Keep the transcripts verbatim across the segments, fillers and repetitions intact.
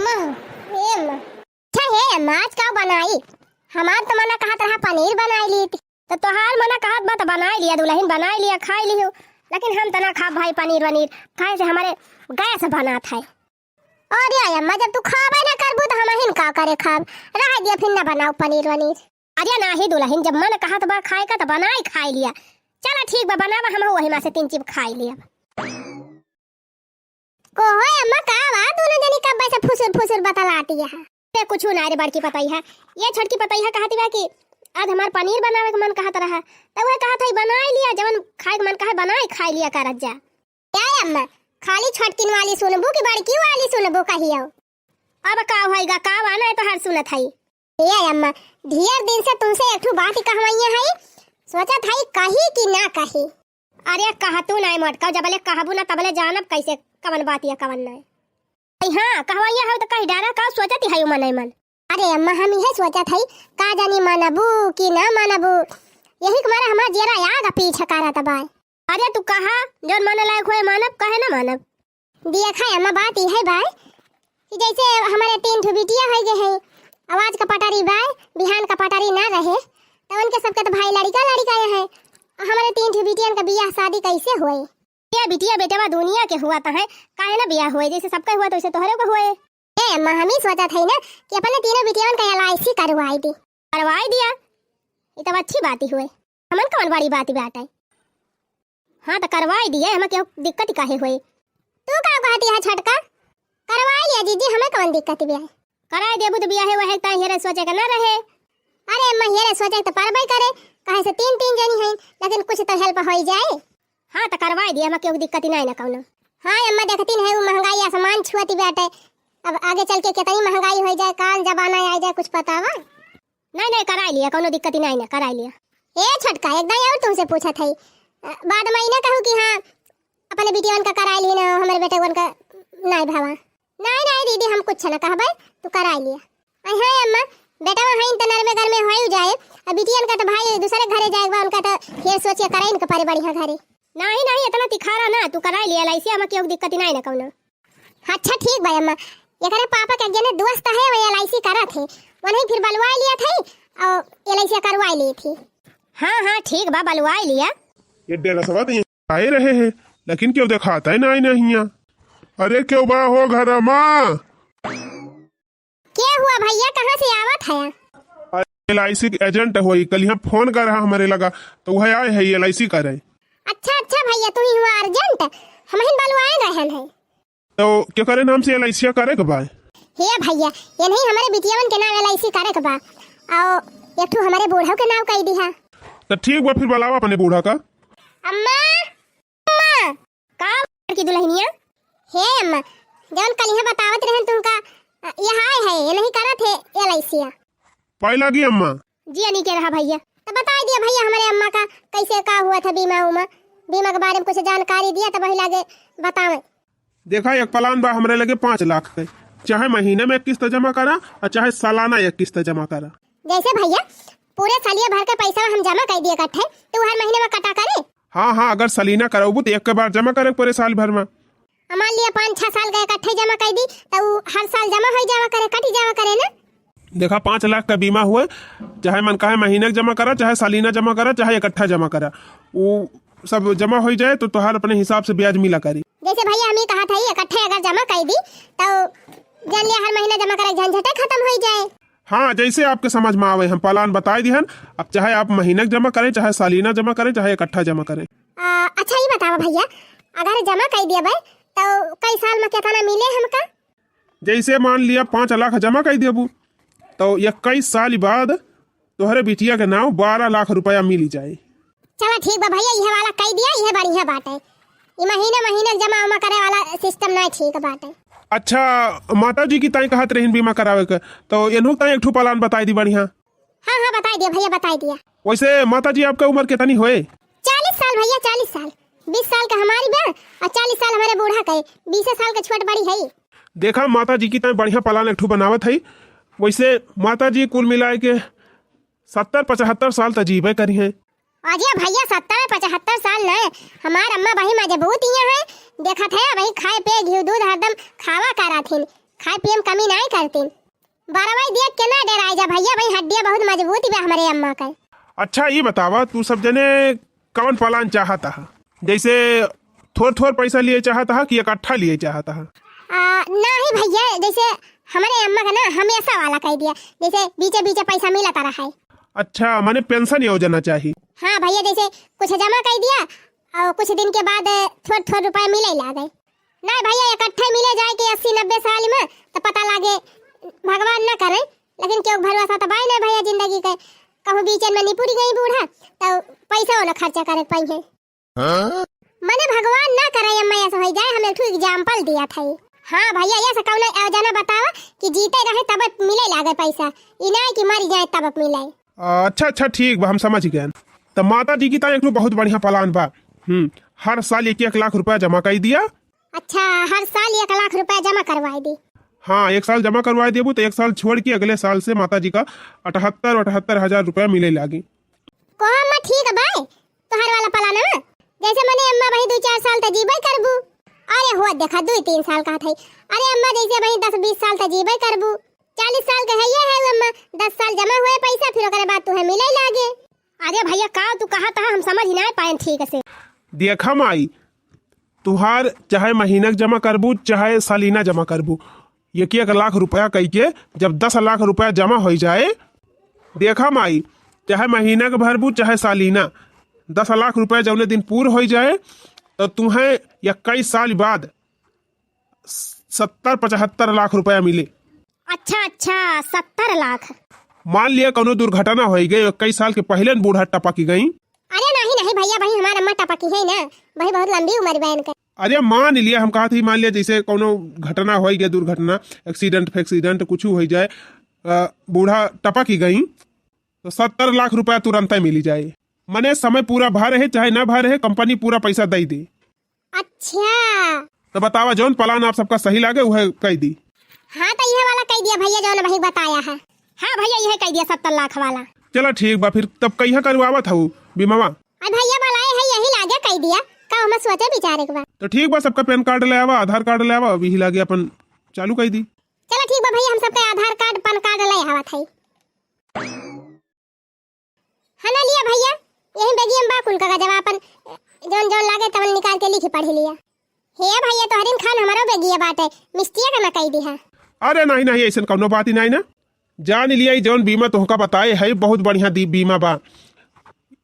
ए अम्मा। अच्छा हे अम्मा, आज का बनाई? हमार तो मना कहत रहा पनीर बनाई ली थी। तो तोहार मना कहत बा तो बनाई लिया दुलहिन, बनाई लिया, खाई लिहू। लेकिन हम तो ना खाब भाई पनीर वनीर, काहे से हमरे गैस बनात है। अरे अम्मा, जब तू खाबे ना करबू तो हमहिन का करे खाब? रह दिया, फिर ना बनाओ पनीर वनीर। अरे नाही दुलहिन, जब मन कहत बा खाए का तो बनाई खाई लिया। चला ठीक बा, बनावा, हमहू वही मा से तीन चीज खाई लिया। को हो अम्मा, का बा? दोनों जनी कब्बे से फुसुर फुसुर बतलाती है। अरे कुछु ना रे बड़की पतोहिया, ये छोटकी पतोहिया कहती बा कि आज हमार पनीर बनावे के मन कहत रहा, तो वह कहत है बनाई लिया, जवन खाए के मन कहे बनाई खाई लिया करत जा। ए अम्मा, खाली छोटकिन वाली सुनबू कि बड़की वाली सुनबू कहियो? अब का होइगा, का बा ना तो हर सुनत है। ए अम्मा, ढेर दिन से तुमसे एक ठो बात कहवइया है, सोचत है कही कि ना कही। अरे कहतू नाई मोटका, जबले कहबू ना तबले जानब कैसे कवन बात या कवन नाई। अरे हाँ, कहवइया है तो कही डारा, का सोचत है मने मन? अरे अम्मा, हम इहे सोचत है का जानी मानबू कि ना मानबू, यही के मारे हमार जियरा आग पीछे करत बा। अरे तू कहा, जौन माने लायक होए मानब, काहे ना मानब? देखा अम्मा, बात ई है बाय कि जैसे हमारे तीन ठो बिटिया होइ गए हैं, अब आज का पटारी बाय, बिहान का पटारी ना रहे, तो उनके सबके तो भाई लड़का लड़का है। हमारे तीन ठो बिटियन का बियाह शादी कैसे होए? ये बिटिया बेटवा दुनिया के हुआ तो है, काहे ना बियाह होए? जैसे सबका हुआ तो वैसे तोहरे को होए। ए अम्मा, हम ही सोचत है ना कि अपने तीनों बिटियन का एल आई सी करवाई दी। करवाई दिया, ये तो अच्छी बात ही हुए। हमन कौन बड़ी बात बाटे? हाँ, तो करवाई दिए, हमें केहू दिक्कत काहे होई? तू का कहती है छोटका? करवाई लिया जीजी, हमें कौन दिक्कत बिया है? कराई देबू तो बिया है, वह ताई हेरे सोचे के ना रहे। अरे अम्मा, हेरे सोचे के तो परबे करे, काहे से तीन तीन जनी हैं, लेकिन कुछ तो हेल्प होई जाए। हाँ, तो करवाई दिए, हमें केहू दिक्कत ही नहीं ना कौनो। हाँ अम्मा, देखती नहीं वो महंगाई आसमान छुअती बाटे, अब आगे चल के कितनी महंगाई होई जाए, काल जमाना आ जाए, कुछ पता बा? नहीं, नहीं, कराई लिया, कौनो दिक्कत ही नहीं ना, कराई लिया। ए छोटका, एक दाई और तुमसे पूछत है, अ, बाद में ई ना कहू कि हाँ, अपने बिटियन का कराई ली ना, हमारे बेटवन का नहीं भावा। नहीं, नहीं दीदी, हम कुछ ना कहबे, तू कराई लिया। आई हाँ अम्मा, बेटवा है तो नरमे घर में होई जाए, अब बिटियन का तो भाई दूसरे घरे जाए बा, उनका तो फिर सोचिए कराई इनका परे बढ़िया घरे। नहीं, नहीं, इतना तिखारा ना, तू कराई लिया एल आई सी, हमें केहू दिक्कत ही नहीं ना कौनो। अच्छा ठीक बा अम्मा, एकरे पापा के एक जने दोस्त है, वो एल आई सी करत है, उन्हें फिर बलवाई लिया था और एल आई सी करवाई ली थी। हाँ, हाँ, ठीक बा, बलवाई लिया। ये डेढ़ सौ तो आए रहे हैं, लेकिन क्यों दिखाता है ना, आई नहीं है। अरे क्यों बा हो घर मा? के हुआ भैया, कहाँ से आवत है? अरे एल आई सी के एजेंट होई, कल यहाँ फोन कर रहा हमारे लगा, तो वह आए है एल आई सी करे। अच्छा, अच्छा भैया, तू ही हुआ अर्जेंट, हम ही बलवाए रहन है। तो केकरे नाम से एल आई सी करे के बा? हे भैया, ये नहीं हमारे बिटियावन के नाम एल आई सी करे के बा, और एक ठो हमारे बूढ़ा के नाम कई दिहा। तो ठीक बा, फिर बुलावा अपने बूढ़ा का। अम्मा, अम्मा। का की दुल्हनिया? हे अम्मा, जौन कल यहाँ बतावत रहन तुमका, अ, यहाँ आए है, ये नहीं करत है एल आई सी। पाई लागी अम्मा। जी अनी के रहा भैया। तो बताई दिया भैया हमारे अम्मा का कैसे का हुआ था बीमा उमा, बीमा के बारे में कुछ जानकारी दिया तो वही लागे बतावे। देखा, एक प्लान बा हमरे लगे पाँच लाख के, चाहे महीने में एक किस्त जमा करा और चाहे सालाना एक किस्त जमा करा। जैसे भैया, पूरे सालिया भर के पैसा हम जमा कर दिए इकट्ठे, तो हर महीने में कटा करे? हाँ, हाँ, अगर सालीना करौबू तो एक के बार जमा करे के पड़े साल भर में। आ मान लिया पाँच छह साल का इकट्ठे जमा कर दी, तो उ हर साल जमा हो जावा करे, कटी जावा करे ना। देखा, पाँच लाख का बीमा हुए, चाहे मन कहे महीने के जमा करा, चाहे सालीना जमा करा, चाहे इकट्ठा जमा करा, वो सब जमा हो जाए तो तोहार अपने हिसाब से ब्याज मिला करी। जैसे भैया हम ही कहा था, इकट्ठे अगर जमा कर दी तो जान लिया हर महीना जमा करे झंझटे खत्म हो जाए। हाँ, जैसे आपके समझ में आवे, हम प्लान बताई दिहन। अब चाहे आप महीने के जमा करें, चाहे सालीना जमा करें, चाहे इकट्ठा जमा करें। आ, अच्छा, ये बतावा भैया, अगर जमा कर दिया भाई, तो कई साल में कितना मिले हमका? जैसे मान लिया पाँच लाख जमा कर देबू, तो इक्कीस साल बाद तोहरे बिटिया के नाम बारह लाख रुपया मिल जाए। चला ठीक बा भैया, इहे वाला कई दिया, इहे बढ़िया बाटे। ई महीने महीने जमा उमा करे वाला सिस्टम ना ठीक बाटे। अच्छा, माता जी की ताई कहत रहीन बीमा करावे के, तो एनहू ताई एक ठो प्लान बताई दी बढ़िया। हाँ, हाँ, बताई दिया भैया, बताई दिया। वैसे माता जी आपका उम्र कितनी होए? चालीस साल भैया, चालीस साल। बीस साल का हमारी बा और चालीस साल हमारे बूढ़ा के, बीसे साल के छोट बड़ी है। देखा, माता जी की ताई बढ़िया प्लान एक ठो बनावत है। वैसे माता जी कुल मिलाए के सत्तर पचहत्तर साल तक जीबे करी हैं। अजय भैया, सत्तर पचहत्तर साल न, हमार अम्मा बही मजबूत ही है। देखत है, वही खाए पे घी दूध हरदम खावा करा थिन, खाए पिए में कमी नाहीं करतीन। बरवाई देख के ना डेराइ जा भइया, भाई हड्डियाँ बहुत मजबूत बा हमरे अम्मा के। अच्छा, ई बतावा, तू सब जने कवन plan चाहत ह? जैसे थोर थोर पैसा लिए चाहत ह कि इकट्ठा लिए चाहत ह? आ, नाहीं भइया, जैसे हमरे अम्मा के ना हमेशा वाला कइ दिया, जैसे बीचे बीचे पैसा मिलत रहे। अच्छा, माने pension योजना चाही? हाँ भइया, जैसे कुछ जमा कइ दिया और कुछ दिन के बाद थोर थोर रुपया मिले लागे। नाहीं भइया, इकट्ठे मिले जाए कि अस्सी नब्बे साल में, तो पता लागे, भगवान ना करे, लेकिन केहू भरोसा तो बाय ना भइया जिंदगी के। कहूँ बीचन में निपुर गई बूढ़ा, तो पैसा ना खर्चा करे पाई है। हाँ? मने भगवान ना करे अम्मा, ऐसा हो जाए, हम एक ठो example दिया था। हाँ भइया, ये से कौनो योजना बतावा कि जीते रहे तब मिले लागे पैसा, ई नाहीं कि मर जाए तब मिले। अच्छा, अच्छा, ठीक बा, हम समझ गए। तो माता जी की ताईं एक ठो बहुत बढ़िया plan बा। हम्म, हर साल एक एक लाख रुपया जमा कइ दिया। अच्छा, हर साल एक लाख रुपया जमा करवाइ दी। हाँ, एक साल जमा करवाइ देबू तो एक साल छोड़ के अगले साल से माता जी का अठहत्तर, अठहत्तर हजार रुपया मिले लागी। को अम्मा ठीक बा, तोहर वाला plan ना? जैसे मने अम्मा वही दो चार साल तक जीबे करबू। अरे हो देखा, दो तीन साल का थे। अरे अम्मा जैसे वही दस बीस साल तक जीबे करबू। चालीस साल के है ये है अम्मा, दस साल जमा हुए पैसा, फिर ओकरे बाद तुहे मिले लागे। अरे भइया, का तू कहत ह, हम समझ ही नाहीं पाएन ठीक से। देखा माई, तुहार चाहे महीनक जमा करबू, चाहे सालीना जमा करबू, एक एक लाख रुपया कइके जब दस लाख रुपया जमा होइ जाए, देखा माई, चाहे महीनक भरबू, चाहे सालीना, दस लाख रुपया जौने दिन पूर होइ जाए, तो तुहें इक्कीस साल बाद सत्तर पचहत्तर लाख रुपया मिले। अच्छा, अच्छा, सत्तर लाख। मान लिया कौनो दुर्घटना होइ गए, इक्कीस साल के पहिले न बूढ़ा टपक गई। अरे नाहीं, नाहीं भइया, भाई हमार अम्मा टपकी है ना, भाई बहुत लंबी उम्र बा इनके। अरे मान लिया, हम कहत ही मान लिया जैसे कौनो घटना होइ गए, दुर्घटना, accident फैक्सीडेंट कुछ होइ जाए, अ, बूढ़ा टपक ही गई, तो सत्तर लाख रुपया तुरंते मिली जाए। मने समय पूरा भा रहे चाहे ना भा रहे, company पूरा पैसा दइ दे। अच्छा। तो बतावा, जौन plan आप सबका सही लागे, उहे कइ दी। हाँ, तो इहे वाला कइ दिया भइया, जौन अबहीं बताया है। हाँ भइया, इहे कइ दिया, सत्तर लाख वाला। चला ठीक बा, फिर तब कहिया करवावत हऊ बीमावा? अरे भइया, बोलाए है, यही लागे कइ दिया, का ओमे सोचे विचारे के बा? तो ठीक बा, सबका PAN card ले आवा, आधार card ले आवा, अब यही लागे अपन चालू कइ दी। चला ठीक बा भइया, हम सबका आधार card, PAN card ले आवत हई। हाँ ना लिया भइया, यही बेगिया में बा कुल कागजवा, अपन जौन जौन लागे तवन निकाल के लिखि पढ़ि लिया। हे भइया, तोहरिन खान हमरो बेगिया बाटे, मिस्टिया का ना कइ दिहा। अरे नाहीं, नाहीं, अइसन कौनो बात ही नाहीं ना। जान लिया, ई जौन बीमा तोहका बताए है, बहुत बढ़िया दी-, बीमा बा।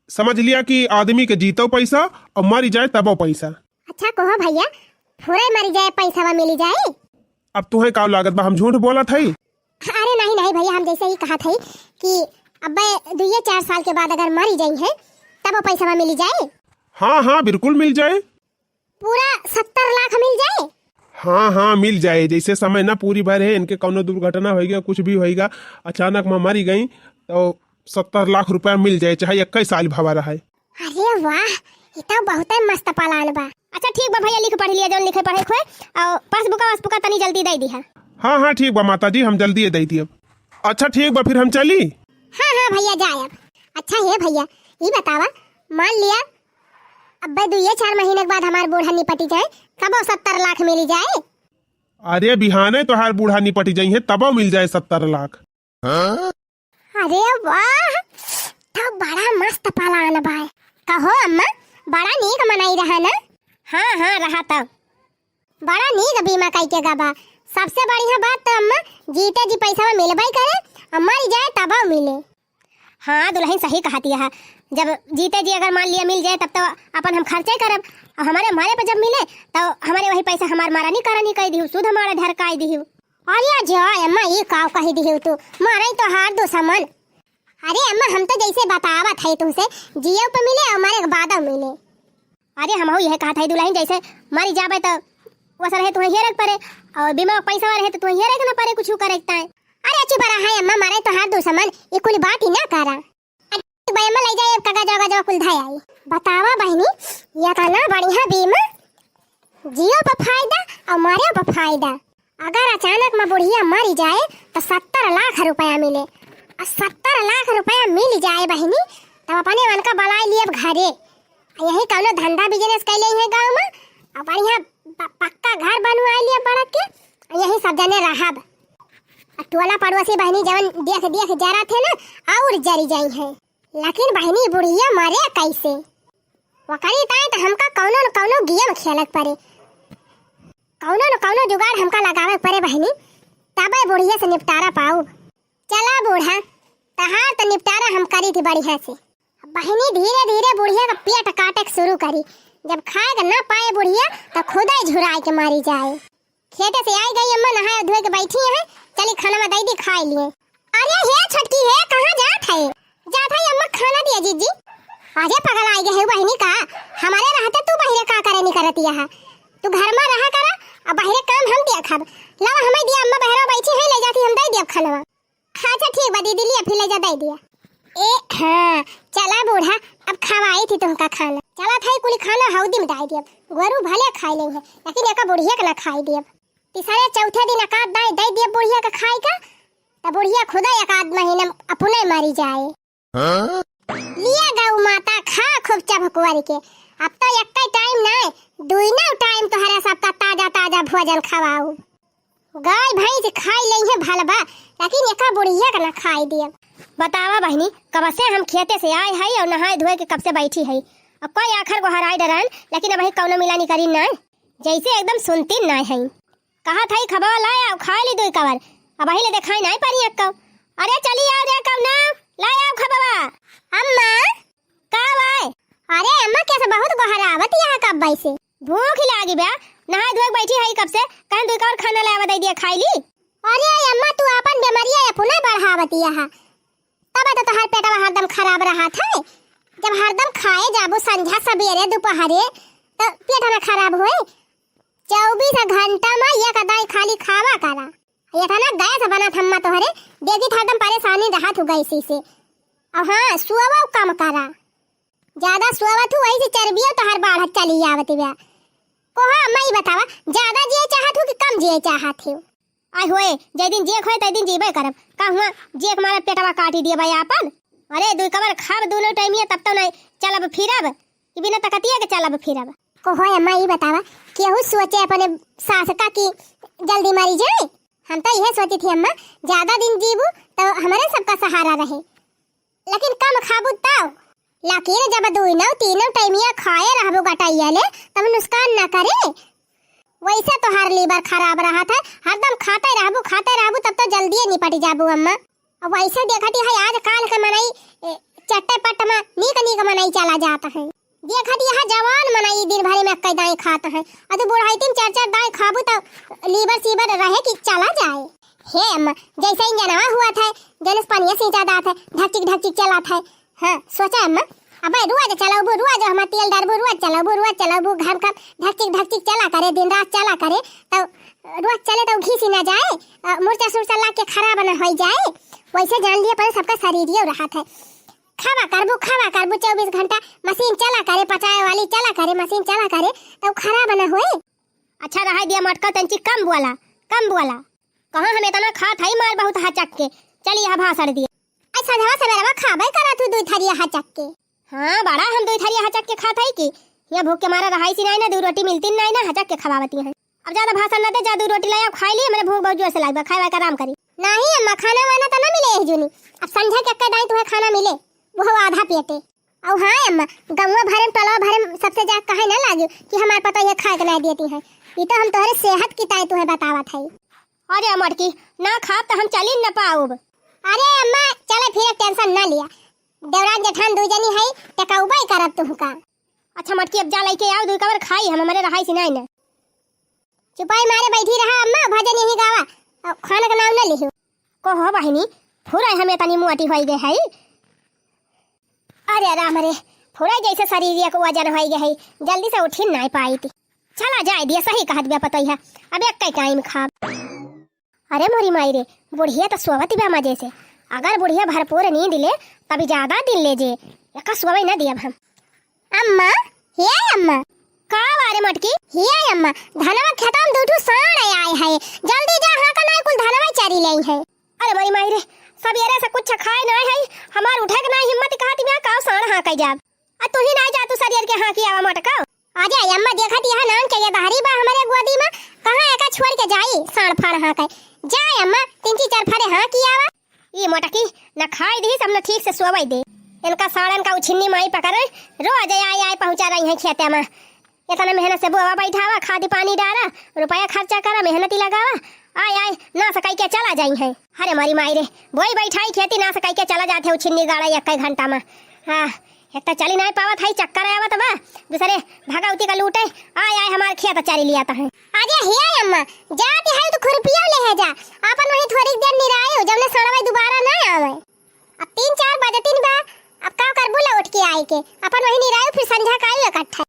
समझ लिया कि आदमी के जीतो पैसा और मरि जाए तबो पैसा। अच्छा कहो भइया, फुरे मरि जाए पैसा मिली जाए? अब तुहें का लागत बा, हम झूठ बोलत हई? अरे नाहीं, नाहीं भइया, हम जैसे ही कहत हई कि अब्बे दुइये चार साल के बाद अगर मरि जाई है, तब वो पैसा मिली जाए? हाँ, हाँ, बिल्कुल मिल जाए। पूरा सत्तर लाख मिल जाए? हाँ, हाँ, मिल जाए। जैसे समय ना पूरी भर है, इनके कौनो दुर्घटना होइगा, कुछ भी होइगा, अचानक में मरि गई, तो सत्तर लाख रुपया मिल जाए, चाहे इक्कीस साल भवा रहे। अरे वाह, ई तो बहुते मस्त plan बा। अच्छा ठीक बा भइया, लिख पढ़ि लिया जौन लिखे पढ़े के होए, और passbook, passbook तनी जल्दी दइ दिहा। हाँ, हाँ, ठीक बा माता जी, हम जल्दी दइ दियब। अच्छा ठीक बा, फिर हम चली। हाँ, हाँ भइया, जाए अब। अच्छा हे भइया, ई बतावा, मान लिया अब्बे दुइये चार महीने के बाद हमार बूढ़ा निपटि जाए, तबो सत्तर लाख मिली जाए? अरे बिहाने तोहार बूढ़ा निपटि जाई है, तबो मिल जाए सत्तर लाख। अरे वाह, तो बड़ा मस्त plan बा। कहो अम्मा, बड़ा नीक मनई रहा ना? हाँ, हाँ, रहा तो। बड़ा नीक बीमा कइके गबा। सबसे बढ़िया बात तो अम्मा, जीते जी पैसा मिलबे करे, और मरि जाए तबो मिले। हाँ, दुलहिन सही कहति है। जब जीते जी अगर मान लिया मिल जाए, तब तो अपन हम खर्चे करब, और हमरे मरे पर जब मिले, तो हमरे वही पैसा हमार मरनी करनी कइ दिहु, सुध मारे ढरकाइ दिहु। अरे जा अम्मा, ई का कहि दिहु तू, मरई तोहार दुश्मन। अरे अम्मा, हम तो जैसे बतावत है तुमसे, जियो पे मिले और मरे के बादो मिले। अरे हमहू यह कहत है दुलहिन, जैसे मरि जाबे तो वैसा रहे तुहें हेरे के परे, और बीमा पैसा रहे तो तुहें हेरे के ना परे कुछ करे के ताय। अरे चुप रहा है अम्मा, मरई तोहार दुश्मन, ई कुल बात ही ना करा। अरे बा अम्मा, लइ जाए कागज वागज कुल धइ आई। बतावा बहिनी, ये तो ना बढ़िया बीमा, जियो पे फायदा और मरे पे फायदा। अगर अचानक में बुढ़िया मरि जाए तो सत्तर लाख रुपया मिले, और सत्तर लाख रुपया मिल जाए बहिनी, तब अपने मन का बुलाए लिए घरे, यही कौनो धंधा business कइ ले है गाँव में, और बढ़िया प-, पक्का घर बनवाए लिए बड़ा के, यही सब जने रहब। आ टोला पड़ोसी बहिनी जवन देख देख जरत है ना, और जरी जाई है। लेकिन बहिनी बुढ़िया मरे कैसे? ओकरी ताई तो हमका कौनो न कौनो गेम खेलक पड़े, कौनो न कौनो जुगाड़ हमका लगावे पड़े बहिनी, तबे बुढ़िया से निपटारा पाऊ। चला बूढ़ा, तहार तो निपटारा हम करी थी बढ़िया से। बहिनी धीरे धीरे बुढ़िया का पेट काटे के शुरू करी। जब खाए के ना पाए बुढ़िया, तो खुदे झुराए के मारी जाए। खेते से आई गई अम्मा, नहाए धोए के बैठी हैं, चली खाना में दे दी, खाए लिए। अरे हे छोटकी हे, कहाँ जात है? जात है अम्मा, खाना दिया जीजी। अरे पगल आई गए बहिनी का, हमारे रहते तू बहिरे का करे नहीं करती है, तू घर में रहा करा, अब बहिरे काम हम दिया खाब। लावा हमें दिया अम्मा, बहरा बैठी है, ले जाती हम दे दिया खाना। अच्छा ठीक बा दीदी, लिया फिर ले जा दे दिया। ए हाँ, चला बूढ़ा, अब खवाई थी तुमका खाना। चला था कुली खाना हौदी में डाल दिया, गोरू भले खाई लेंगे, लेकिन एका बुढ़िया के ना खाई दिया। तीसरे चौथे दिन एक आध दाई दे दिया बुढ़िया के खाई का, तो बुढ़िया खुदा एक आध महीना अपने मरी जाए। हाँ? लिया गौ माता खा खूब चभकुआरी के, अब तो एक टाइम ना, दुइनो टाइम तोहरा सबका ताजा ताजा भोजन खवाऊ। गाय भैंस खाई लेइहे भलबा, लेकिन एका बुढ़िया के ना खाई दियब। बतावा बहिनी, कब से हम खेते से आए हई और नहाए धोए के कब से बैठी हई। अब कोई आखर गोहराई डरान, लेकिन अबही कौनो मिलानी करी ना, जैसे एकदम सुनती ना हई। कहा था खबवा लाए आओ, खाए ली दुई कवर, अबही ले देखाई ना परी अक्का। अरे चली आओ रे कौना, लाए आओ खबवा। अम्मा, का बाय? अरे अम्मा, कैसे बहुत गोहरावत यहाँ कब से? भूख ही लागी बा, नहाए धोए के बैठी हई कब से, कहन दुई कवर खाना ले आवा दे दिया खाई ली। अरे अम्मा, तू आपन बेमारिया अपने बढ़ावत यहाँ, तब तो तोहार पेटवा हरदम खराब रहत है। जब हरदम खाए जाबू संझा सबेरे दोपहरे, तो पेट ना खराब होए। चौबीस घंटा में एक दाई खाली खावा करा। इतना गैस बनत हम्मा तोहरे, देखी था हरदम परेशानी रहत हूँ गैस से। और हाँ, सोवा कम करा, ज्यादा सोवा तू वही से चर्बियो तोहर बाढ़त चली आवत बा। कोहा अम्मा ई बतावा, ज्यादा जिए चाहत हूँ कि कम जिए चाहत हूँ? आय होए, जै दिन जिए होए तै दिन जीबे करब। का हुआ जिए के मारे पेटवा काटी दिए भाई आपन? अरे दुई कबर खाब दोनों टाइमिया तब तो नहीं चलब फिरब, ई बिना तकतिया के चलब फिरब। कोहा अम्मा ई बतावा, केहू सोचे अपने सास का कि जल्दी मरी जाए? हम तो यह सोची थी अम्मा, ज्यादा दिन जीबू तो हमारे सबका सहारा रहे, लेकिन कम खाबू तब। लेकिन जब दुइनो तीनों टाइमिया खाए रहबू गटैया ले, तब नुकसान ना करे। वैसे तोहार लीवर खराब रहत है, हरदम खाते रहबू, खाते रहबू, तब तो जल्दिए निपट जाबू अम्मा। अब वैसे देखती है आज काल के मनई, ए, चट्टे पट्ट में नीक नीक मनई चला जात है। देखत यहाँ जवान मनई दिन भरे में अक्के दाई खात हैं, अ तू बुढ़ाइती में चार चार दाई खाबू त लीवर सीवर रहे कि चला जाए। हे अम्मा, जैसे इंजनवा हुआ था, जने से पनिया सींचा दात है, ढकचिक ढकचिक चला था। हाँ, सोचा अम्मा, अबे रोज चलाबू, रोज हमार तेल डारबू, रोज चलाबू, रोज चलाबू, घम घम ढकचिक ढकचिक चला करे, दिन रात चला करे, तब रोज चले तब घिसी ना जाए, अ, मुर्चा सुर्चा लाग के खराब ना हो जाए। वैसे जान लिए पहले सबका शरीरियो रहत है। खावा करबू, खावा करबू, चौबीस घंटा मशीन चला करे, पचाए वाली चला करे, मशीन चला करे, तब खराब न होए। अच्छा, रहा दिया मटका, तंची कम बोला, कम बोला। कहाँ हम इतना खात हई मार बहुत हचक के, चल यह भाषण दिए। ऐ संझवा सबेरवा खाबे करा तू दुई थरिया हचक के। हाँ, बड़ा हम दुई थरिया हचक के खात हई कि यहाँ भूख के मारा रहाई सी नहीं ना, दो रोटी मिलती नहीं ना, हचक के खवावती हैं। अब ज्यादा भाषण ना दे, जा दू रोटी लाया, खाई ली, मेरे भूख बहुत जोर से लाग बा, खाए वाए के आराम करी। नहीं अम्मा, खाना वाना तो ना मिले है जूनी। अब संझा के अक्का दाई तुम्हें खाना मिले, वो आधा पेटे। और हाँ अम्मा, गौवा भरे में, टोलवा भरे में सबसे जा कहे ना लागियो कि हमार पता ये खाए के ना देती है। ये तो हम तोहरे सेहत की ताई तुम्हें बतावत है। अरे मटकी, ना खाब तो हम चली न पाउब। अरे अम्मा, चले फिर टेंशन ना लिया, देवरान जेठान दू जनी है, टकाउबा ही करब तुमका। अच्छा मटकी, अब जा लइके आओ, दुई कवर खाई, हम हमारे रहाई सिनाई ना। चुपाई मारे बैठी रहा अम्मा, भजन यही गावा, अब खाना का नाम ना लिहो। को हो बहिनी, फुरा हमें तनी मोटी होई गए है। अरे राम रे, फुरा जैसे शरीर एक वजन होई गए है, जल्दी से उठी नहीं पाई थी। चला जाए दिया, सही कहत बिया पतई है, अब एक टाइम खाब। अरे मोरी माई रे, बुढ़िया तो सोवत बा मजे से। अगर बुढ़िया भरपूर नींद ले, तभी ज्यादा दिन ले जे। एका सोवे न दियब हम। अम्मा, हे अम्मा। का बारे मटकी? हे अम्मा, धनवा खेतवा में दू ठो साँड़ आए है। जल्दी जा, हाँ का नाई कुल धनवा चरी ले है। अरे मोरी माई रे, सबेरे से कुछ खाए ना है, हमार उठे के ना हिम्मत, कहत मैं का साँड़ हाँके जाब। आ तू ही ना जा, तू सरियर के हाँकी आवा मटका। अरे अम्मा, देखत यहाँ नान के ये बहरी बा हमारे गोदी में, कहाँ एका छोड़ के जाई ए, साँड़ फाड़ हाँकै। जा अम्मा, तीन ची चार फरे हाँकि आवा। ई मोटकी न खाइ दिहिस, अब न ठीक से सोवै दे। इनका साँड़न का उछिन्नी माई पकड़े, रोज आइ आइ पहुँचा रही हैं खेते मा। इतना मेहनत से बोवा बैठावा, खाद पानी डारा, रुपया खर्चा करा, मेहनती लगावा, आइ आइ नास कइके चला जाइहैं। अरे मोरी माई रे, बोई बैठाई खेती, नास कइके चला जात है उछिन्नी गाड़ा एक्कै घंटा मा। हाँ, एक त चली नाहीं पावत है, चक्कर आवत बा, दूसरे भगवती का लूटे, आइ आइ हमार खेत चरी लियात है। अरे हे अम्मा, जात है तो खुरपिया लेहे जा, आपन वहीं थोड़ी देर निरायो, जब ले साँड़वा दुबारा न आवै। अब तीन चार बजतिन बा, अब का करबू लौट के आइके, आपन वहीं निरायो, फिर संझा का आयो इकट्ठा।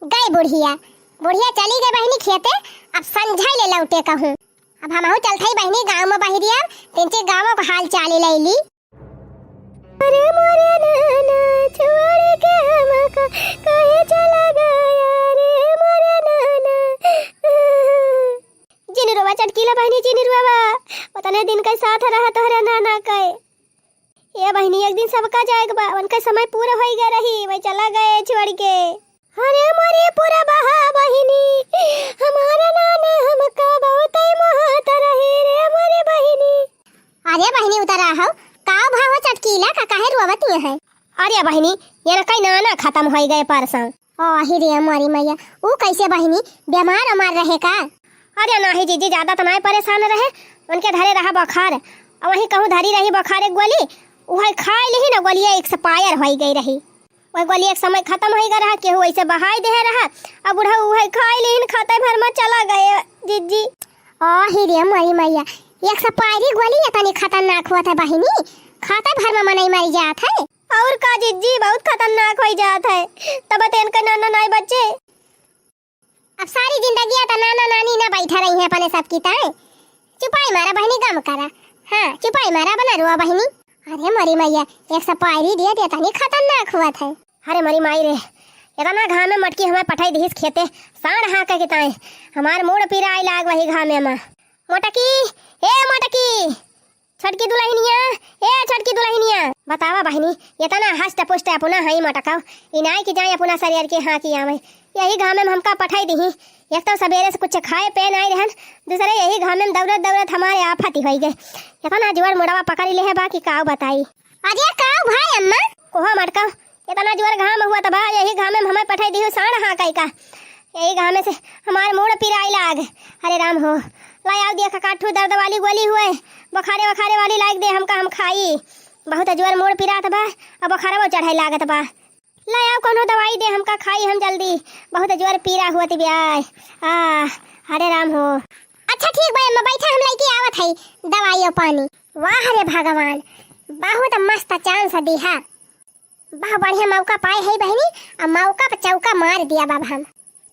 गई बुढ़िया, बुढ़िया चली गई बहिनी खेते, अब संझा ले लौटे कहूँ। अब हमहू चलत हई बहिनी गाँव मा बहिरिया, तिनचे गाँव का हाल चाल लइ ली। अरे मोरे नाना, छोड़ के हमका काहे चला गया रे मोरे नाना। जिन रोवा चटकीला बहिनी, जिन रोवा, ओतने दिन कै साथ रहा तोहरे नाना कै। ए बहिनी, एक दिन सबका जाए के बा, उनका समय पूरा होइ गए रही, वही चला गए छोड़ के। अरे मोरे पूरा बहा बहिनी, हमारा नाना हमका बहुत ही मोहात रहे रे मोरे बहिनी। अरे बहिनी उतरा हो, का भा हो चटकीला का काहे रोवत है? अरे बहिनी, इनकै नाना खतम होइ गए परसों। ओ आही रे मोरी मैया, ऊ कैसे बहिनी, बीमार उमार रहे का? अरे नाहीं जिज्जी, ज्यादा त नाहीं परेशान रहे, उनके धरे रहा बुखार, अउ वहीं कहूँ धरी रही बुखार एक गोली, उहै खाइ लिहिन, गोलिया expire होइ गई रही। वह गोली एक समय खतम होइ गए रहा, केहू ऐसे बहाई देहे रहा, अब बुढ़ऊ उहै खाइ लिहिन, खाते भर मा चला गए जिज्जी। ओ आही रे मोरी मैया, expiry गोली इतनी खतरनाक होत है बहिनी, खाते भर मा मनई मरी जात है। और का जिज्जी, बहुत खतरनाक होइ जात है, तब तो इनका नाना नाहीं बचे। अब सारी जिंदगिया त नाना नानी न बैठा रही हैं अपने सबकी ताए। चुपाई मारा बहिनी, गम करा। हाँ, चुपाई मारा, बना रोआ बहिनी। अरे मोरी मैया, expiry date इतनी खतरनाक होत है। अरे मोरी माई रे, इतना घामे मोटकी हमें पठाई दिहिस खेते, साँड़ हाँके के ताए। हमार मूड़ पिराए लाग वही घामे मा। मोटकी, ए मोटकी, छोटकी दुलहिनिया, ए छोटकी दुलहिनिया। बतावा बहिनी, इतना हष्ट पुष्ट अपना हई मोटकव, ई नाई कि जाए अपना सरियर के हाँकि आवै। यही घामे मा हमका पठाई दिही। एक तो सबेरे से कुछ खाए पे नाई रहन, दूसरे यही घामे मा दौड़त दौड़त हमारे आफत ही होइ गए। इतना जोर मुड़वा पकड़ी लेहे बा कि काउ बताई। अरे काउ भाई अम्मा? कोहा मोटकव, इतना जोर घाम होत बा, यही घामे मा हमें पठाई दिहु साँड़ हाँकै का। यही घामे से हमार मूड़ पिराई लाग। अरे राम हो, लाई आउ दिया का काठू दर्द वाली गोली हुए, बुखारे वखारे वाली लाग दे हमका, हम खाई। बहुत जोर मूड़ पिरात बा, अब बुखारवो चढ़ै लागत बा। लाई आउ कौनो दवाई दे हमका, खाई हम जल्दी, बहुत जोर पीरा हुअत ब्याय। आ, अरे राम हो। अच्छा ठीक बा अम्मा, बैठा, हम लइके आवत हई दवाई अउ पानी। वाह रे भगवान, बहुत मस्त chance दिहा। बहुत बढ़िया मौका पाए है बहिनी, अब मौका पे चौका मार दिया बाब हम।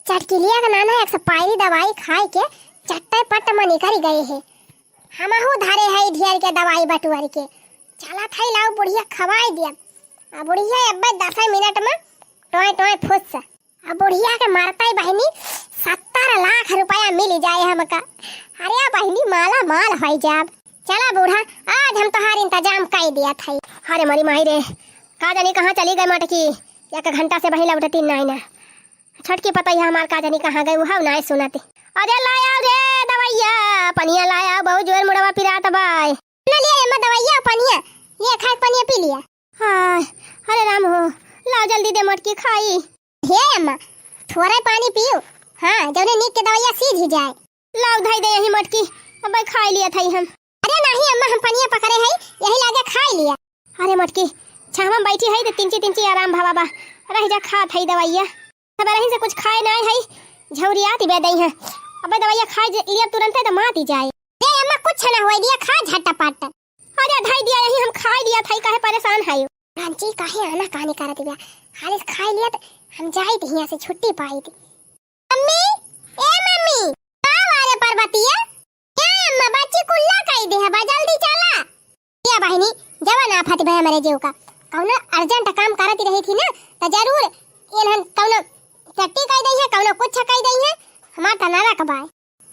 चटकिलिया का नाना expiry दवाई खाए के चट्टे पट्ट मा निकरि गए है। हमहू धरे है ढेर के दवाई बटुअर के। चलत है लाओ बुढ़िया खवाए दिया। अब बुढ़िया अब्बे दस मिनट मा टोए टोए फुस। अब बुढ़िया के मरतै बहिनी सत्तर लाख रुपया मिल जाए हमका। अरे बहिनी माला माल होइ जाब। चला बूढ़ा, आज हम तोहार इंतजाम कइ दिया थई। अरे मोरी माई रे, का जानी कहाँ चली गई मोटकी, एक घंटा से बहिनी लौटती नाई ना। छोटकी पतैया हमार का जानी कहाँ गई, उहउ नाई सुनत। अरे लाया रे दवैया, पनिया लाया, बहुत जोर मुड़वा पिरात बाय। ना लिया एमा दवैया पनिया, ये खाए पनिया पी लिया। हाँ, अरे राम हो, लाओ जल्दी दे मोटकी खाई। हे अम्मा, थोड़ा पानी पियो। हाँ, जौने नीक के दवैया सीझ ही जाए। लाओ धई दे यही मोटकी, अब खाई लिया थई हम। अरे नाही अम्मा, हम पनिया पकड़े हई, यही लागे खाई लिया। अरे मोटकी, छाँव मा बैठी हई त तिनची तिनची आराम भवा बा, रह जा खात हई दवैया। सबेरही से कुछ खाए नाय हई, झौरियात बे दई है। अबे दवैया खाए जे-, लिया तुरंते त मात ही जाए। दे अम्मा, कुछ ना होई, दिया खा झटपट। अरे धई दिया यही, हम खाए लिया थई, काहे परेशान हई? रांची काहे आना कानी करत बिया? हाले से खाए लिया त हम जाई थी यहाँ से, छुट्टी पाई थी। मम्मी, ए मम्मी, का वाले पर्वतिया? ए अम्मा, बच्ची कुल्ला कई दे है बा, जल्दी चला। ए बहिनी, जवन आफत भय हमरे जीव का, कौनो urgent काम करत रही थी ना, त जरूर इन्हन कौनो टट्टी कई दई है, कौनो कुछ कई दई है, हमार त नरक बाय।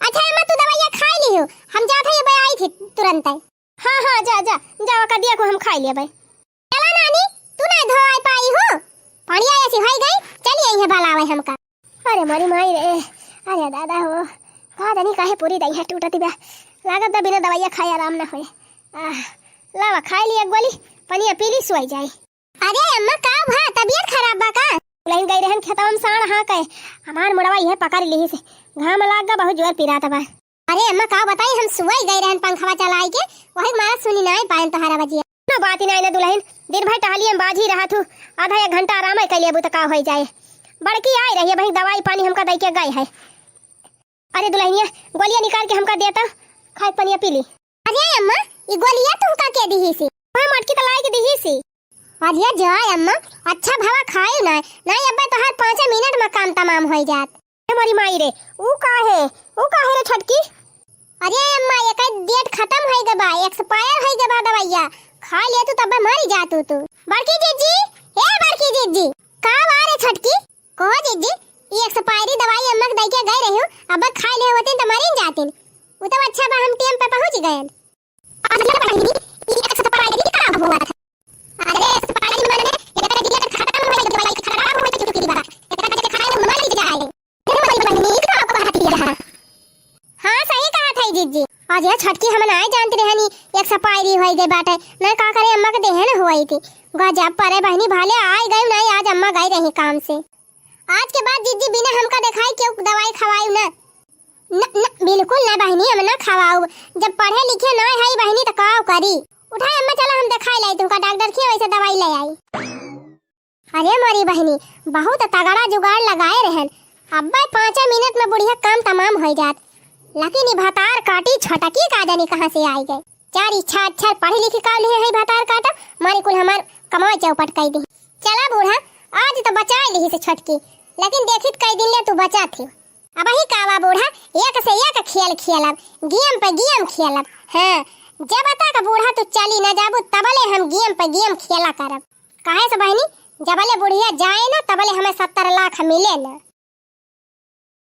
अच्छा अम्मा, तू दवाइया खाई लियो, हम जात हई, अबे आई थी तुरंत। हाँ, हाँ, जा, जा, जा, ओका दिया को हम खाई लेबै। चला नानी, तू ना धो आई पाई हो, पानी आया सी होई गई, चली आई है भला आवे हमका। अरे मोरी माई रे, अरे दादा हो, का जानी काहे पूरी दई है टूटती बा। लागत बा बिना दवाइया खाए आराम ना होए। आह, लावा खाए ली एक गोली, पनिया पी ली, सोई जाई। अरे अम्मा, का भा, तबीयत खराब बा का? दुलहिन गई रहन खेतवा में साँड़ हाँके, हमार मुड़वा इहे पकड़ लिहिस। घाम लाग गा, बहुत जोर पिरात बा। अरे अम्मा, का बताई, हम सुबह ही गई रहन पंखवा चलाई के, वही मारा सुनी नाई पायन तोहार आवाजिया। कोनो बात ही नाई ना दुलहिन, दिन भर टहलिए में बाझी रहत हूँ, आधा एक घंटा आराम ही कर लेबू त का होई जाए। बड़की आई रही है, वही दवाई पानी हमका दई के गई है। अरे दुलहिनिया, गोलिया निकाल के हमका देता, खाए पनिया पी ली। अरे अम्मा, ई गोलिया तुमका के दिहिसी? मैं मटकी त लाई के दिहिसी। अरे जा अम्मा, अच्छा भवा खाए ना, नहीं अब्बे तोहार पाँचे मिनट में काम तमाम होई जात। ए मोरी माई रे, ऊ का है, ऊ का है रे छोटकी? अरे अम्मा, एकर डेट खत्म होई गए बा, एक्सपायर होई गए बा दवाइया, खा ले तू तब्बे मरी जा तू, तू। बड़की जिज्जी, ए बड़की जिज्जी, का बा रे छोटकी? कहो जिज्जी, ई एक्सपायरी दवाई अम्मा के दई के गए रही हूँ, अब खाए ले होते त मरिन जातिन। उ तो अच्छा बा हम टेम पे पहुँच गए। अरे बहिनी, ई एक्सपायरी का हुआ था? अरे एक्सपायरी माने एकर डेट खत्म हो गई, दवाई खराब हो चुकी बा। एकर के खाए ले मर जाए। अरे बहिनी, ई का बात है? हाँ, सही कहा था जिज्जी। अरे छोटकी, हम नाई जानत रहनी एक्सपायरी होई गई बाटे। ना का करे, अम्मा के देहे न होई थी। गजब परे बहिनी, भले आए गई नाई, आज अम्मा गई रही काम से। आज के बाद जिज्जी बिना हमका देखाई केहू दवाई खवाई ना। न, न, बिल्कुल ना बहिनी, हम ना खवाऊ। जब पढ़े लिखे ना है बहिनी त का करी? उठाई अम्मा, चला हम देखाई लाई तुमका डॉक्टर के, वैसे दवाई ले आई। अरे मोरी बहिनी, बहुत तगड़ा जुगाड़ लगाए रहन। अब्बे पाँचे मिनट में बुढ़िया काम तमाम होई जात। लेकिन ई भतार काटी छोटकी का जानी कहाँ से आई गए। चार इच्छा अच्छा पढ़ी लिखी का लिए है भतार काटा, मारी कुल हमार कमाई चौपट कई दी। चला बूढ़ा, आज तो बचाए लिहिस छोटकी, लेकिन देखित कई दिन ले तू बचा थी। अबही का बा बूढ़ा, एक से एक खेल खेलब, गेम पे गेम खेलब। हाँ, जब तक बूढ़ा तू चली न जाबू, तबले हम गेम पे गेम खेला करब। काहे से बहिनी, जबले बुढ़िया जाए ना, तबले हमें सत्तर लाख मिले ना।